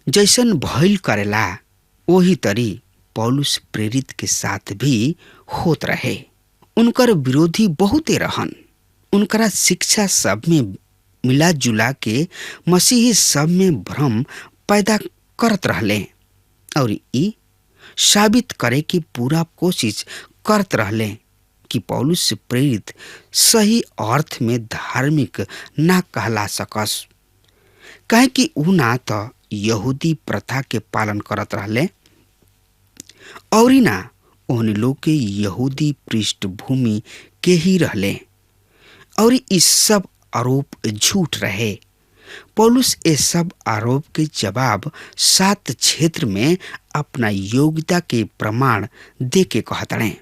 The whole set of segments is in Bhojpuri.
जैसन भइल करेला वही तरी पौलुस प्रेरित के साथ भी होत रहे। उनकर विरोधी बहुते रहन। उनकरा शिक्षा सब में मिला जुला के मसीही सब में भ्रम पैदा करत रहले और ई साबित करे के पूरा कोशिश करत रहले कि पौलुस प्रेरित सही अर्थ में धार्मिक ना कहला सकस, काहे कि ऊ ना त यहूदी प्रथा के पालन करत रहले और ना ओहन लोग के यहूदी पृष्ठभूमि के ही रहले और इस सब आरोप झूठ रहे। पौलुस ये सब आरोप के जवाब 7 क्षेत्र में अपना योग्यता के प्रमाण दे के कहतड़े।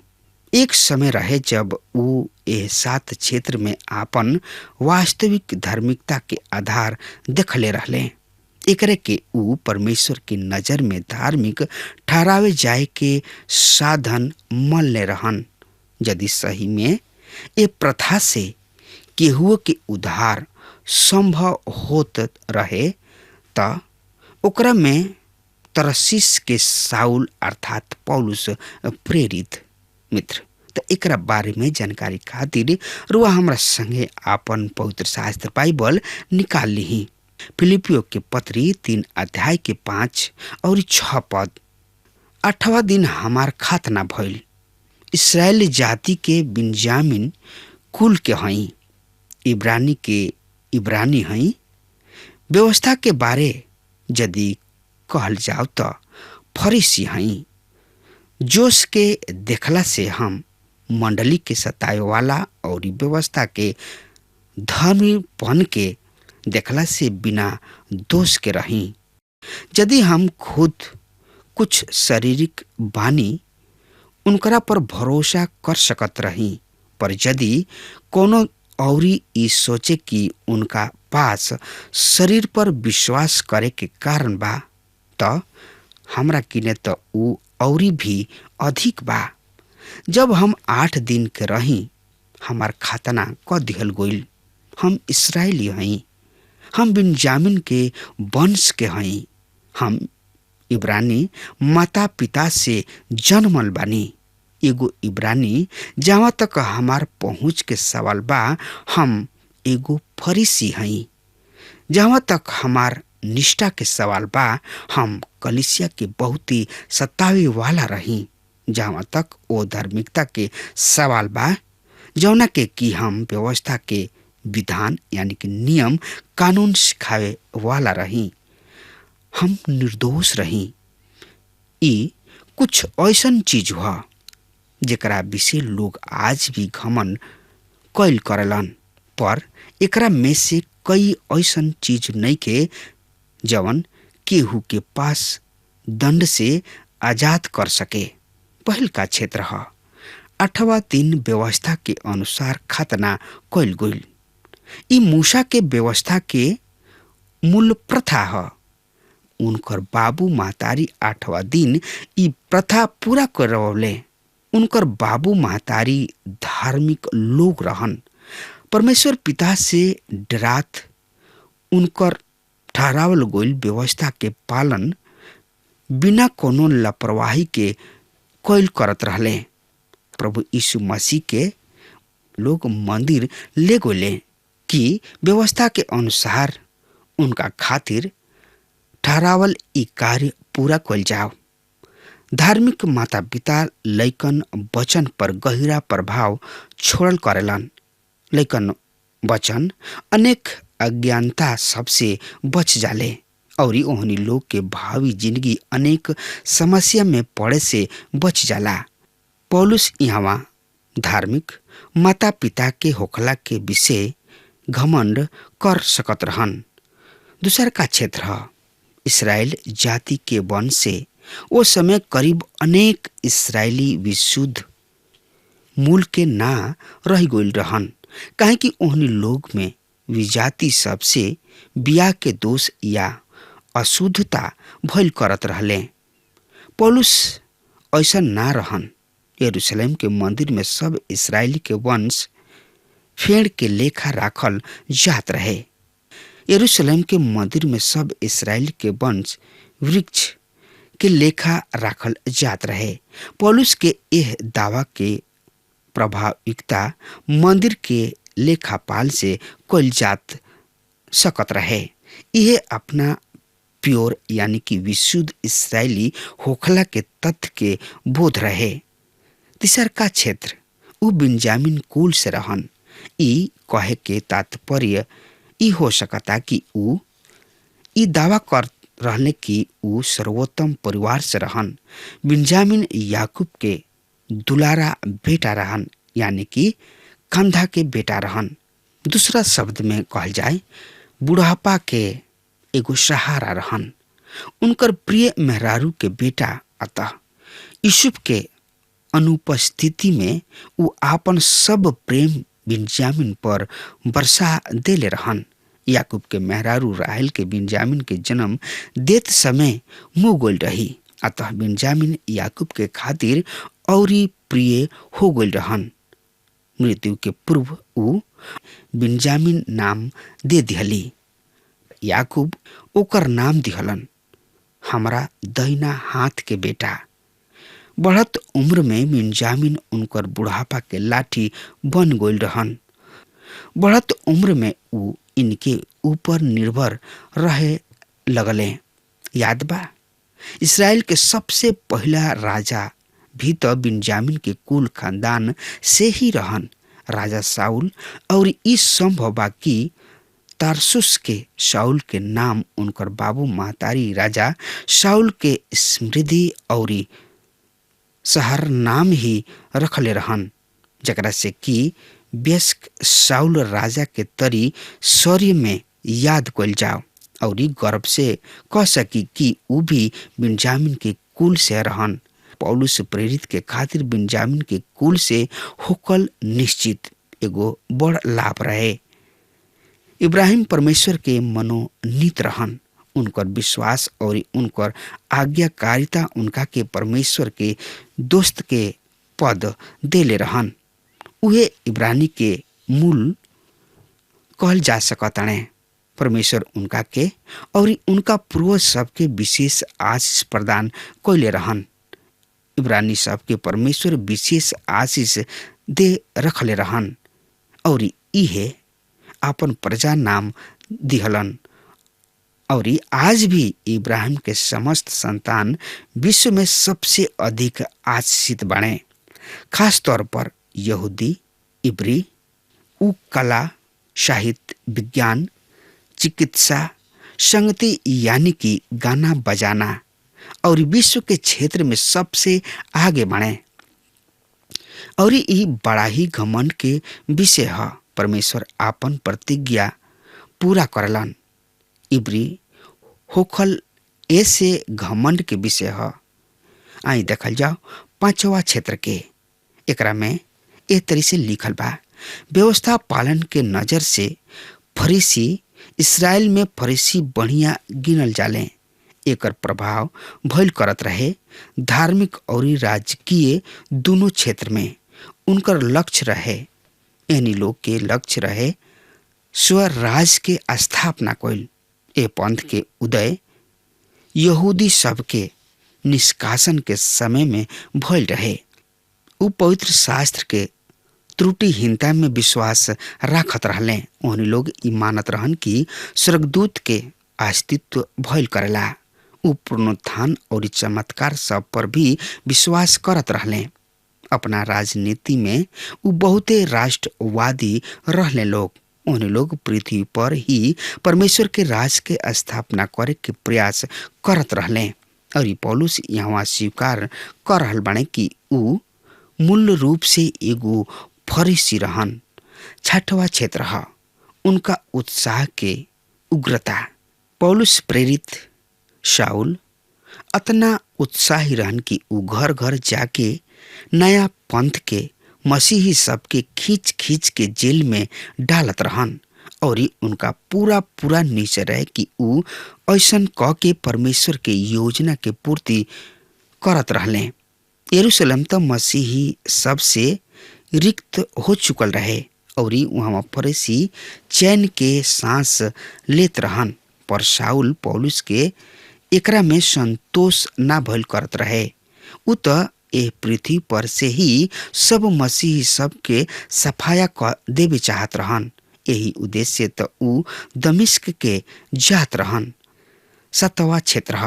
एक समय रहे जब वो ये 7 क्षेत्र में आपन वास्तविक धार्मिकता के आधार देखले रहले। एकरे के ऊ परमेश्वर की नज़र में धार्मिक ठहरावे जाए के साधन मन ले रहन। यदि सही में ये प्रथा से केहुओ के उधार संभव होत रहे त ओकरा में तरसीस के साउल अर्थात पौलुस प्रेरित। मित्र, त एकरा बारे में जानकारी खातिर रुआ हमरा संगे आपन पवित्र शास्त्र बाइबल निकाल लीही। फिलिपियो के पत्री 3 अध्याय के 5 और 6 पद। 8वां दिन हमार खातना भइल। इसराइल जाति के बिन्यामीन कुल के हई, इब्रानी के इब्रानी हई। व्यवस्था के बारे यदि कहल जाओ तो फरीसी हई। जोश के देखला से हम मंडली के सताए वाला और व्यवस्था के धर्मीपन के देखला से बिना दोष के रही। यदि हम खुद कुछ शारीरिक बानी उनकरा पर भरोसा कर सकत रही, पर यदि कोनो औरी ई सोचे कि उनका पास शरीर पर विश्वास करे के कारण बा त हमरा किने त ऊ औरी भी अधिक बा। जब हम 8 दिन के रही हमार खातना क दिहल गइल। हम इसराइली हई, हम बिन्यामीन के वंश के हई, हम इब्रानी माता पिता से जन्मल बानी। एगो इब्रानी जहाँ तक हमार पहुँच के सवाल बा, हम एगो फरीसी हई। जहाँ तक हमार निष्ठा के सवाल बा, हम कलीसिया के बहुत ही सतावे वाला रही। जहाँ तक ओ धार्मिकता के सवाल बा, जौना के कि हम व्यवस्था के विधान यानी कि नियम कानून सिखावे वाला रही, हम निर्दोष रही। ई कुछ ऐसन चीज हुआ जेकरा विषय लोग आज भी घमन कैल करेलन, पर एकरा में से कई ऐसन चीज नहीं के जवन केहू के पास दंड से आज़ाद कर सके। पहल का क्षेत्र है 8वां दिन व्यवस्था के अनुसार खतना कैल गइल। ई मूसा के व्यवस्था के मूल प्रथा है। उनकर बाबू महतारी 8वां दिन ई प्रथा पूरा करवले। उनकर बाबू महतारी धार्मिक लोग रहन। परमेश्वर पिता से डरात उनकर ठहरावल गइल व्यवस्था के पालन बिना कोनो लापरवाही के कैल करत रहले। प्रभु यीशु मसीह के लोग मंदिर ले गोले कि व्यवस्था के अनुसार उनका खातिर ठहरावल ई कार्य पूरा कइल जाओ। धार्मिक माता पिता लैकन वचन पर गहरा प्रभाव छोड़ल करेलन। लैकन वचन अनेक अज्ञानता सबसे बच जाले और ओहनी लोग के भावी जिंदगी अनेक समस्या में पड़े से बच जाला। पौलुस यहाँ धार्मिक माता पिता के होखला के विषय घमंड कर सकत रहन। दूसर का क्षेत्र है इसराइल जाति के वंश से वो समय करीब अनेक इसराइली विशुद्ध मूल के ना रह गइल रहन, काहे कि ओहनी लोग में विजाति सबसे बिया के दोष या अशुद्धता भइल करत रहले। पौलुस ऐसा ना रहन। यरूशलेम के मंदिर में सब इसराइली के वंश फेड़ के लेखा राखल जात रहे। यरूशलेम के मंदिर में सब इसराइल के वंश वृक्ष के लेखा राखल जात रहे। पौलुस के एह दावा के प्रभाविकता मंदिर के लेखापाल से कल जात सकत रहे। यह अपना प्योर यानी कि विशुद्ध इसराइली होखला के तथ्य के बोध रहे। तीसर का क्षेत्र उ बिन्जामिन कुल से रहन। ई कहे के तात्पर्य ई हो सकता कि उ ई दावा कर रहने कि उ सर्वोत्तम परिवार से रहन। बिन्जामिन याकूब के दुलारा बेटा रहन, यानी कि कंधा के बेटा रहन। दूसरा शब्द में कहल जाए बुढ़ापा के एगो सहारा रहन। उनकर प्रिय मेहरारू के बेटा, अतः यूसुफ के अनुपस्थिति में उ आपन सब प्रेम बिन्जामिन पर बरसा देले रहन। याकूब के मेहरारू राहेल के बिन्जामिन के जन्म देत समय मुँह गोल रही, अतः बिन्जामिन याकूब के खातिर औरी प्रिय हो गइल रहन। मृत्यु के पूर्व उ बिन्जामिन नाम दे दिहली। याकूब ओकर नाम दिहलन, हमरा दहिना हाथ के बेटा। बढ़त उम्र में बिन्जामिन उनकर बुढ़ापा के लाठी बन गइल रहन। बढ़त उम्र में उ इनके ऊपर निर्भर रहे लगले। याद बा, इसराइल के सबसे पहला राजा भी तो बिन्जामिन के कुल खानदान से ही रहन, राजा साउल। और ई संभव बा कि तारसुस के साउल के नाम उनकर बाबू महतारी राजा साउल के स्मृति और शहर नाम ही रखले रहन, जकरा से कि व्यस्क साउल राजा के तरी शौर्य में याद कइल जाओ और गर्व से कह सकी कि उ भी बिन्जामिन के कुल से रहन। पौलुस प्रेरित के खातिर बिन्जामिन के कुल से होकल निश्चित एगो बड़ लाभ रहे। इब्राहिम परमेश्वर के मनोनीत रहन। उनकर विश्वास और उनकर आज्ञाकारिता उनका के परमेश्वर के दोस्त के पद देले रहन। उहे इब्रानी के मूल कहल जा सकताने। परमेश्वर उनका के और उनका पूर्वज सबके विशेष आशीष प्रदान कैले रहन। इब्रानी सबके परमेश्वर विशेष आशीष दे रखले रहन और इहे अपन प्रजा नाम दिहलन। और आज भी इब्राहिम के समस्त संतान विश्व में सबसे अधिक आशीषित बने। खास तौर पर यहूदी, इब्री उ कला, साहित्य, विज्ञान, चिकित्सा, संगति यानी कि गाना बजाना और विश्व के क्षेत्र में सबसे आगे बढ़े। और ये बड़ा ही घमंड के विषय है। परमेश्वर आपन प्रतिज्ञा पूरा करलन। इब्री होखल ऐसे घमंड के विषय है। आई देखल जाओ पांचवा क्षेत्र के। एकरा में ए तरी से लिखल बा, व्यवस्था पालन के नज़र से फरीसी इसराइल में फरीसी बढ़िया गिनल जाले। एकर प्रभाव भइल करत रहे धार्मिक और राजकीय दोनों क्षेत्र में। उनकर लक्ष्य रहे, यानी लोग के लक्ष्य रहे स्वराज के स्थापना कइल। ए पंथ के उदय यहूदी सबके निष्कासन के समय में भइल रहे। उ पवित्र शास्त्र के त्रुटिहीनता में विश्वास राखत रहले। ओहनी लोग ई मानत रहन कि स्वर्गदूत के अस्तित्व भइल करेला। उ पुनरुत्थान और चमत्कार सब पर भी विश्वास करत रहले। अपना राजनीति में उ बहुते राष्ट्रवादी रहले लोग। ओहनी लोग पृथ्वी पर ही परमेश्वर के राज के स्थापना करे के प्रयास करत रहले। और पौलुस यहाँ स्वीकार कर रहल बाने कि उ मूल रूप से एगो फरीसी रहन। छठवा क्षेत्र है उनका उत्साह के उग्रता। पौलुस प्रेरित शाउल अतना उत्साही रहन कि उ घर घर जाके नया पंथ के मसीही सबके खींच खींच के जेल में डालत रहन। और उनका पूरा पूरा निश्चय रहे कि उ ऐसन क के परमेश्वर के योजना के पूर्ति करत रहले। यरूशलेम तो मसीही सबसे रिक्त हो चुकल रहे और वहाँ फरीसी चैन के सांस लेत रहन। पर शाउल पौलुस के एकरा में संतोष ना भइल करत रहे। उ त एह पृथ्वी पर से ही सब मसीही सब के सफाया क देवे चाहत रहन। यही उद्देश्य त उ दमिश्क के जात रहन। 7वां क्षेत्र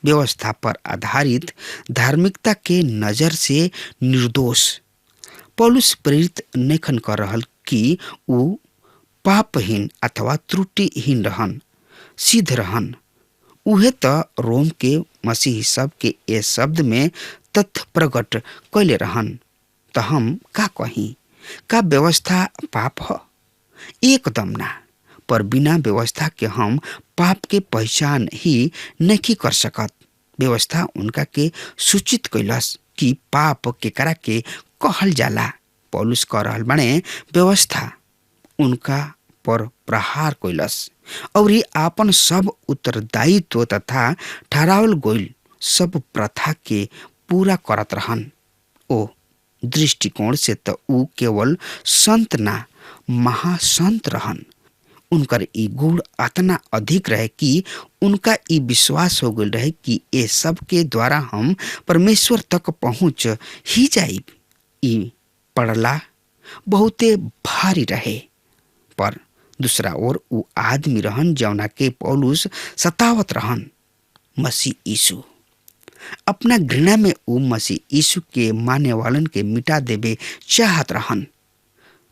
व्यवस्था पर आधारित धार्मिकता के नजर से निर्दोष। पौलुस प्रेरित नैखन कर रहल कि उ पापहीन अथवा त्रुटिहीन रहन, सिद्ध रहन। उहे त रोम के मसीही सब के ए शब्द में तथ्य प्रकट कैले रहन। त हम का कही? का व्यवस्था पाप ह? एकदम ना। पर बिना व्यवस्था के हम पाप के पहचान ही नहीं कर सकत। व्यवस्था उनका के सूचित कैलस कि पाप केकरा के कहल जाला। पौलुस कह रहल बने व्यवस्था उनका पर प्रहार कैलस और आपन सब उत्तरदायित्व तथा ठहरावल गइल सब प्रथा के पूरा करत रहन। ओ दृष्टिकोण से त ऊ केवल संत ना महासंत रहन। उनकर ई गुण अतना अधिक रहे कि उनका ई विश्वास हो गइल रहे कि ए सब के द्वारा हम परमेश्वर तक पहुँच ही जाइब। ई पड़ला बहुते भारी रहे। पर दूसरा ओर ऊ आदमी रहन जौना के पौलुस सतावत रहन, मसीह यीशु। अपना घृणा में ऊ मसीह यीशु के माने वालन के मिटा देवे चाहत रहन।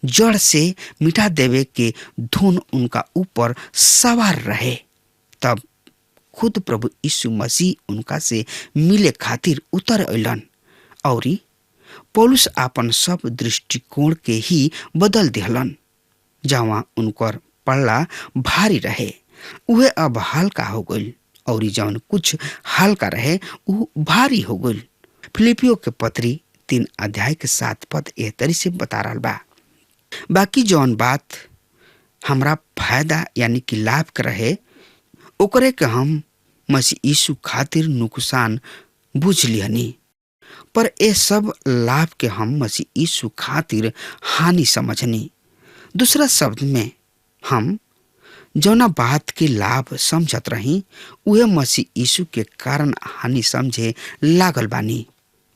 जड़ से मिटा देवे के धुन उनका ऊपर सवार रहे। तब खुद प्रभु यीशु मसीह उनका से मिले खातिर उतर अइलन और पौलुस आपन सब दृष्टिकोण के ही बदल दिहलन। जहाँ उनकर पल्ला भारी रहे उहे अब हल्का हो गइल और जौन कुछ हल्का रहे उ भारी हो गइल। फिलिपियो के पत्री 3 अध्याय के 7 पद एह तरी से बता रहल बा। बाकी जौन बात हमरा फायदा यानी कि लाभ के रहे ओकरे के हम मसीह यीशु खातिर नुकसान बुझ लिहनी, पर ए सब लाभ के हम मसीह यीशु खातिर हानि समझनी। दूसरा शब्द में हम जौना बात के लाभ समझत रही उहे मसीह यीशु के कारण हानि समझे लागल बानी।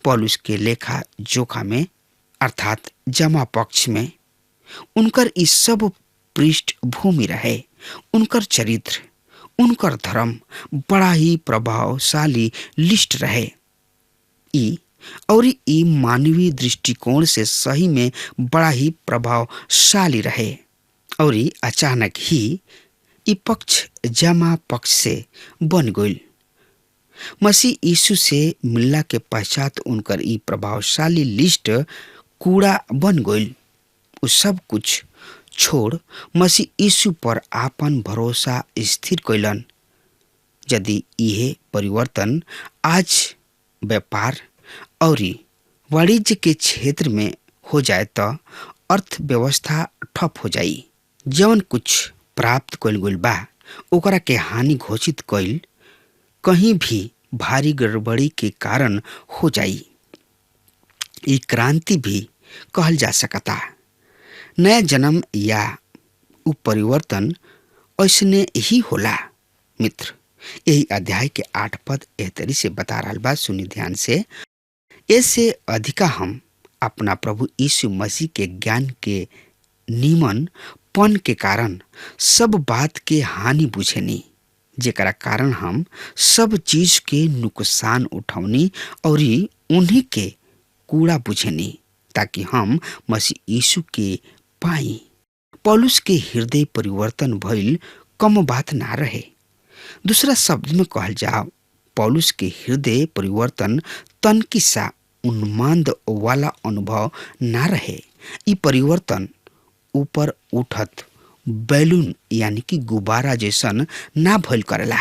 पौलुस के लेखा जोखा में अर्थात जमा पक्ष में उनकर इस सब पृष्ठभूमि रहे। उनकर चरित्र, उनकर धर्म बड़ा ही प्रभावशाली लिस्ट रहे। ई और ई मानवीय दृष्टिकोण से सही में बड़ा ही प्रभावशाली रहे। और अचानक ही ई पक्ष जमा पक्ष से बन गइल। मसीह यीशु से मिलला के पश्चात उनकर ई प्रभावशाली लिस्ट कूड़ा बन गइल। उ सब कुछ छोड़ मसीह यीशु पर आपन भरोसा स्थिर कैलन। यदि इहे परिवर्तन आज व्यापार और वाणिज्य के क्षेत्र में हो जाए तो अर्थव्यवस्था ठप हो जाई। जौन कुछ प्राप्त कइल गइल बा ओकरा के हानि घोषित कइल कहीं भी भारी गड़बड़ी के कारण हो जाई। ई क्रांति भी कहल जा सकता। नया जन्म या उपरिवर्तन ऐसने ही होला। मित्र, यही अध्याय के 8 पद एह तरी से बता रहा बा, सुनी ध्यान से। ऐसे अधिका हम अपना प्रभु यीशु मसीह के ज्ञान के नीमन पन के कारण सब बात के हानि बुझेनी, जेकरा कारण हम सब चीज के नुकसान उठौनी और उन्हीं के कूड़ा बुझेनी, ताकि हम मसीह यीशु के पाई। पौलुस के हृदय परिवर्तन भइल कम बात ना रहे। दूसरा शब्द में कहल जाओ, पौलुस के हृदय परिवर्तन तनकी सा उन्माद वाला अनुभव ना रहे। ई परिवर्तन ऊपर उठत बैलून यानी कि गुब्बारा जैसन ना भइल करेला।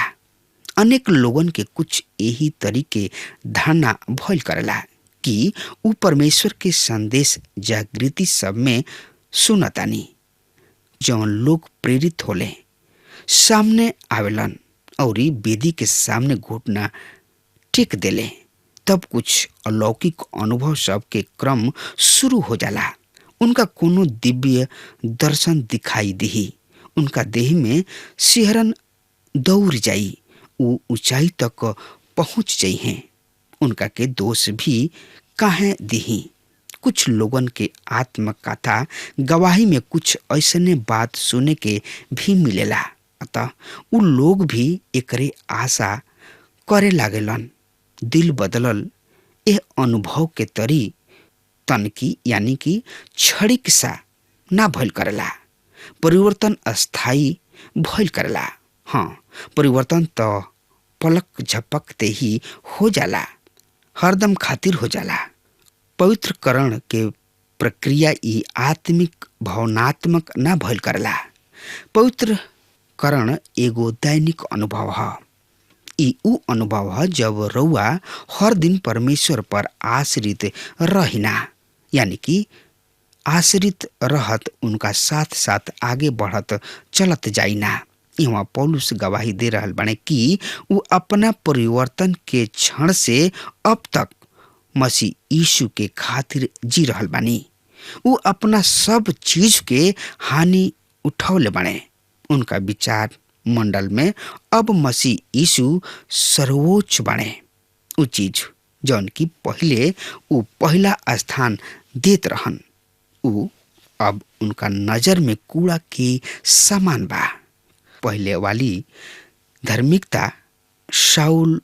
अनेक लोगन के कुछ यही तरीके धारणा भइल करेला कि उ परमेश्वर के संदेश जागृति सब में सुनतानी। जौन लोग प्रेरित होले सामने आवेलन और वेदी के सामने घुटना टेक देले, तब कुछ अलौकिक अनुभव सब के क्रम शुरू हो जाला। उनका कोनो दिव्य दर्शन दिखाई दिही, उनका देह में सिहरन दौड़ जाई, ऊ ऊंचाई तक पहुंच जइहें। उनका के दोष भी काहे दिही। कुछ लोगन के आत्मकथा गवाही में कुछ ऐसने बात सुने के भी मिलेला, अतः उ लोग भी एकरे आशा करे लागेलन। दिल बदलल एह अनुभव के तरी तनकी यानी कि क्षणिक सा ना भइल करेला, परिवर्तन अस्थायी भइल करेला। हाँ, परिवर्तन तो पलक झपकते ही हो जाला, हरदम खातिर हो जाला। पवित्रकरण के प्रक्रिया ई आत्मिक भावनात्मक ना भइल करेला। पवित्रकरण एगो दैनिक अनुभव ह। ई ऊ अनुभव ह जब रउआ हर दिन परमेश्वर पर आश्रित रहिना, यानी कि आश्रित रहत उनका साथ साथ आगे बढ़त चलत जाइना। यहाँ पौलुस गवाही दे रहल बने कि ऊ अपना परिवर्तन के क्षण से अब तक मसीह यीशु के खातिर जी रहल बानी। ऊ अपना सब चीज के हानि उठौले बने। उनका विचार मंडल में अब मसीह यीशु सर्वोच्च बने। ऊ चीज जौन की पहले ऊ पहला स्थान देत रहन, ऊ अब उनका नजर में कूड़ा के समान बा। पहले वाली धार्मिकता शाउल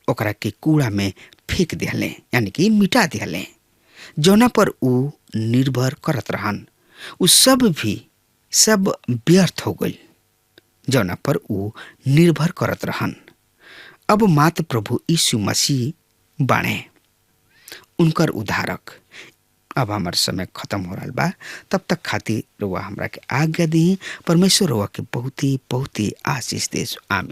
ओकरा के कूड़ा में फेंक दिहले, यानी कि मिटा दिहले। जौना पर ऊ निर्भर करत रहन ऊ सब भी सब व्यर्थ हो गइल। जौना पर ऊ निर्भर करत रहन अब मात्र प्रभु यीशु मसीह बाणे, उनकर उद्धारक। अब हमार समय खत्म हो रहा बा, तब तक खातिर रुआ हमरा के आज्ञा दी। परमेश्वर रुआ के बहुत ही आशीष देश। आमीन।